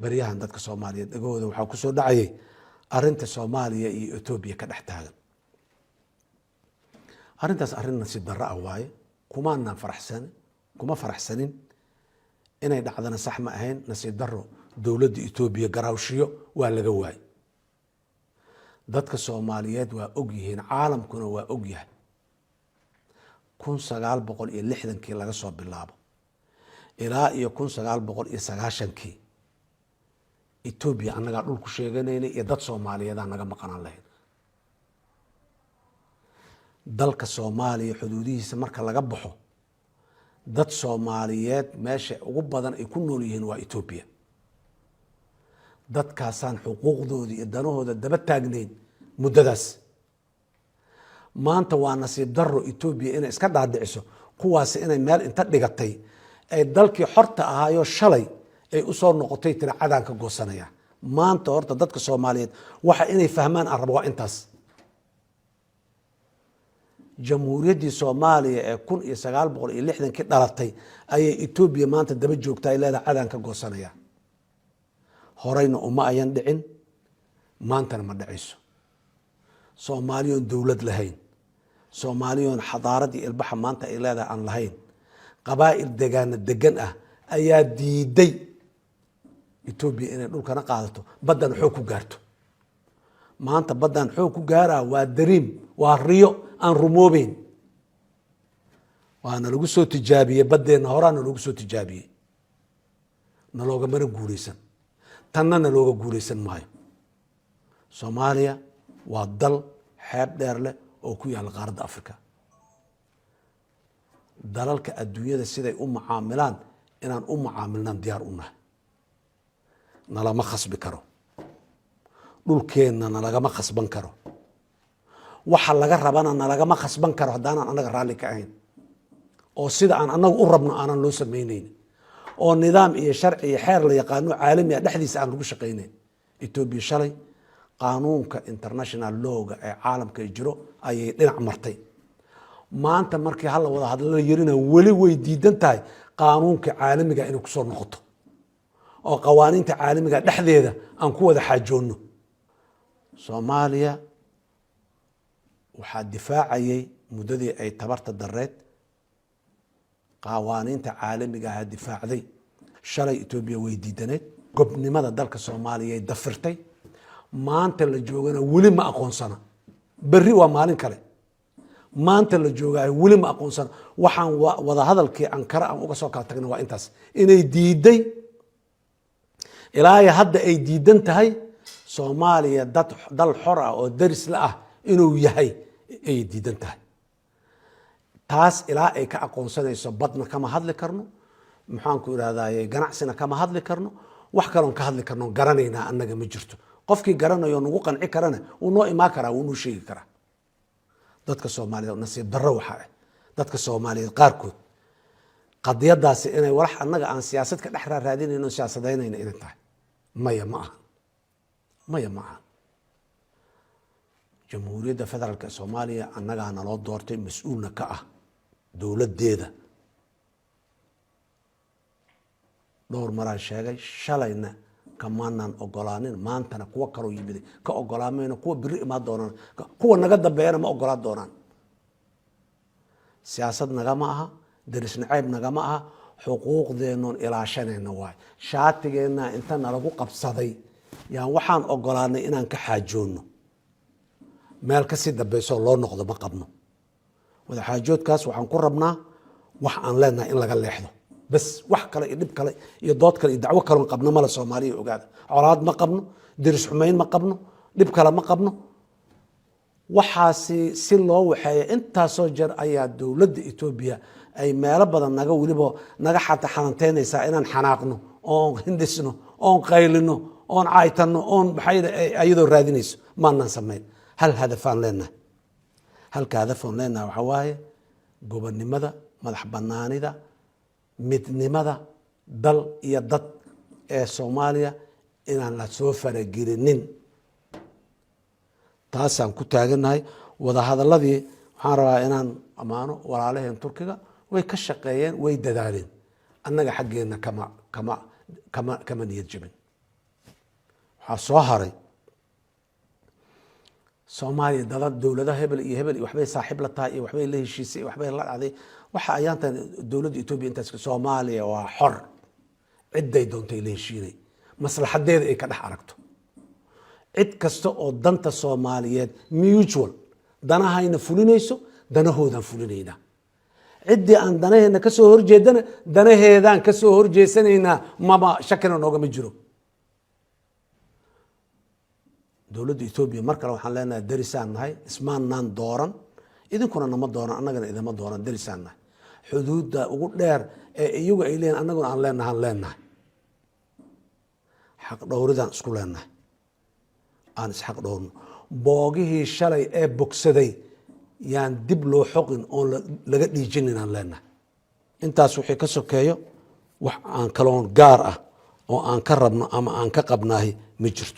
Baryahan dadka Soomaaliyeed dhegahooda waxaa kusoo dhacayay arinta Soomaaliya iyo Etoobiya ka dhex taagan. Arrintaas arrin nasiib darro ah waaye. Kumaanaan faraxsan, kuma faraxsanin inay dhacdana, sax ma ahayn. Nasiib darro, dowladda Etoobiya garaawshiyo waa laga waayey. Dadka Soomaaliyeed waa og yihiin, caalamkuna waa og yahay, 1960-kii laga soo bilaabo ilaa iyo 1990-kii Etoobiya annagaa dhulku sheeganaynay iyo dad Soomaaliyeedaa naga maqanaan lahayn. Dalka Soomaaliya xuduudihiisa marka laga baxo, dad Soomaaliyeed meesha ugu badan ay ku nool yihiin waa Etoobiya. Dadkaasaan xuquuqdooda iyo danahooda daba taagnayn muddadaas. Maanta waa nasiib daro Etoobiya inay iska dhaadhiciso kuwaasi inay meel inta dhigatay ay dalkii xorta ahaayo shalay ay usoo noqotay tira cadaan ka goosanaya. Maanta horta dadka Soomaaliyeed waxa inay fahmaan aan rabo waa intaas. Jamhuuriyaddii Soomaaliya ee 1960-kii dhalatay ayay Etoobiya maanta daba joogta, ay leedahay cadaan ka goosanaya. Horeyna uma ayan dhicin, maantana ma dhacayso. Soomaaliyoon dowlad lahayn, Soomaaliyoon xadaaradii ilbaxa maanta ay leedahay aan lahayn, qabaa'il degaana degan ah ayaa diiday Etoobiya inay dhulkana qaadato, baddana xoog ku gaarto. Maanta baddan xoog ku gaaraa waa dariim, waa riyo aan rumoobeyn. Waana lagu soo tijaabiyey baddeenna, horaana loogu soo tijaabiyey, naloogamana guuleysan, tanna nalooga guuleysan maayo. Soomaaliya waa dal xeeb dheer leh oo ku yaalla qaaradda Africa. Dalalka adduunyada siday u macaamilaan inaan u macaamilnaan diyaar u nahay. Nalama khasbi karo, dhulkeenna nalagama khasban karo, waxa laga rabana nalagama khasban karo haddaanan annaga raalli ka ahayn oo sida aan annaga u rabno aanan loo samaynayn oo nidaam iyo sharci iyo xeer la yaqaano caalami ah dhexdiisa aan lagu shaqaynayn. Etoobiya shalay qaanuunka international lawga ee caalamka jiro ayay dhinac martay. Maanta markii hala wada hadla la yirina, weli way diidan tahay qaanuunka caalamiga inay kusoo noqoto oo qawaaniinta caalamiga dhexdeeda aan ku wada xaajoonno. Soomaaliya waxaa difaacayay muddadii ay tabarta dareed qawaaniinta caalamiga aha difaacday. Shalay Etoobiya way diidaneed gobnimada dalka Soomaaliyay dafirtay. Maanta la joogana weli ma aqoonsana. Berri waa maalin kale. Maanta la joogaayo weli ma aqoonsana. Waxaan wada hadalkii Ankara aan uga soo kala tagna waa intaas, inay diiday ilaa hadda ay diidan tahay Soomaaliya dad dal xor ah oo daris la ah inuu yahay ayay diidan tahay. Taas ilaa ay ka aqoonsanayso, badna kama hadli karno, maxaanku irahdaye, ganacsina kama hadli karno. Wax kaloon ka hadli karno garanaynaa annaga ma jirto. Qofkii garanayo nagu qanci karana wuu noo imaan karaa, wuu noo sheegi karaa. Dadka Soomaaliyeed, nasiib darro waxaa ah dadka Soomaaliyeed qaarkood qadiyadaasi inay walax annaga aan siyaasad ka dhex raaraadinayno, siyaasadaynayna inay tahay. Maya, ma ahan. Maya, ma ahan. Jamhuuriyadda Federaalk ee Soomaaliya annagaa naloo doortay, mas-uulna ka ah dowladdeeda. Dhowr maraan sheegay, shalayna kamaanaan ogolaanin, maantana kuwo kaloo yimiday ka ogolaamayno, kuwa biri imaan doonaan, kuwa naga dambeeyana ma ogolaan doonaan. Siyaasad nagama aha, deris nacayb nagama aha, xuquuqdeennoon ilaashanayna waay. Shaatigeenna inta nalagu qabsaday yaan waxaan ogolaanay inaan ka xaajoonno. Meel kasii dambeysoo loo noqdo ma qabno. Wadaxaajoodkaas waxaan ku rabnaa wax aan leenahay in laga leexdo bas. Wax kale iyo dhib kale iyo dood kale iyo dacwo kaloon qabno male. Soomaaliya ogaada, colaad ma qabno, deris xumayn ma qabno, dhib kale ma qabno. Waxaasi si loo waxeeya intaasoo jeer ayaa dowladda Etoobiya ay meelo badan naga weliba naga xata xananteynaysaa inaan xanaaqno oon hindhisno oon qaylino oon caaytanno oon maxay ayadoo raadinayso. Maanaan samayn. Hal hadafaan leenahay. Halka hadafoon leenahay waxaa waaye gobonnimada, madax banaanida, midnimada dal iyo dad ee Soomaaliya inaan la soo faragelinin. Taasaan ku taagannahay. Wadahadaladii waxaan rabaa inaan ammaano walaalaheen Turkiga. Way ka shaqeeyeen, way dadaaleen. Annaga xaggeenna kama niyad jabin. Waxaa soo haray Soomaaliya dala dowladaha hebel iyo hebel iyo waxbay saaxiib la tahay iyo waxbay la heshiisay iyo waxbay la dhacday. Waxa ayaantan dowladda Etoobiya intaas, Soomaaliya waa xor, cidday doontay la heshiinay, maslaxadeeda ay ka dhex aragto. Cid kasta oo danta Soomaaliyeed, mutual danahayna fulinayso, danahoodaan fulinaynaa. Ciddii aan danaheena kasoo horjeedana, danaheedaan kasoo horjeesanaynaa. Maba shakina noogama jiro. Dowladda Etoobiya mar kale waxaan leenahay, derisaan nahay, ismaannaan dooran, idinkuna nama dooran, annagana idama dooran, derisaan nahay. Xuduudda ugu dheer ee iyagu ay leeyihin, annaguna aan leenahay, aan leenahay. Xaq dhowridaan isku leenahay, aan isxaq dhowrno. Boogihii shalay ee bogsaday yaan dib loo xoqin oon laga dhiijinin aan leenahay. Intaas wixii ka sokeeyo, wax aan kaloon gaar ah oo aan ka rabno ama aan ka qabnaahi ma jirto.